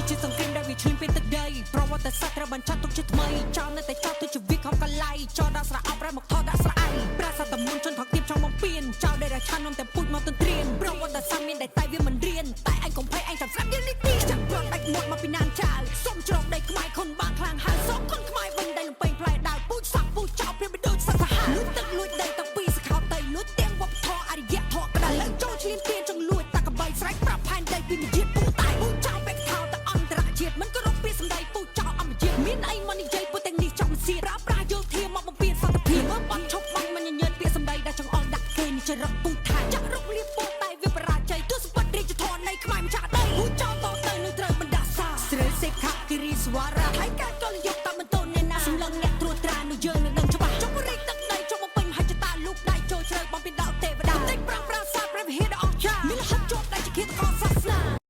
ជាសង្គ្រាមដែលវាឈ្លានពានទឹកដីប្រវត្តិសាស្ត្រត្រូវបានចាត់ទុកជាថ្មីចោលនៅតែចោលទៅជាវាខំកលៃចោលដាក់ស្រអប់រែមកថតដាក់ស្រអៃប្រាសាទតមុនជនថកទៀបចង់បំពេញចោលដែលរាឆាននំតែពូជមកទន្ទ្រានប្រវត្តិសាស្ត្រមានតែតែវាមិនរៀនតែឯងកុំភ័យឯងចាំស្រាប់យើងនេះទៀតចាំប្រត់ដាច់មាត់មកពីណានចៅសុំច្រកដីខ្មែរខុនបាងខ្លាំងហើយសុំខុនខ្មែរវិញដែលលំពេងផ្លែដាវពូជសក់ពូជចោលព្រៀបបីដូចសត្វសាហាវលួចទឹកលួចដីតាំងពីសខោតៃលួចទាំងវប្បធម៌អរិយធម៌ក្តៅឡើងចូលឈ្លានពានចង់លួចតាកបីស្រែកប្រាប់ផែនដីពីមជាតិពូតៃ។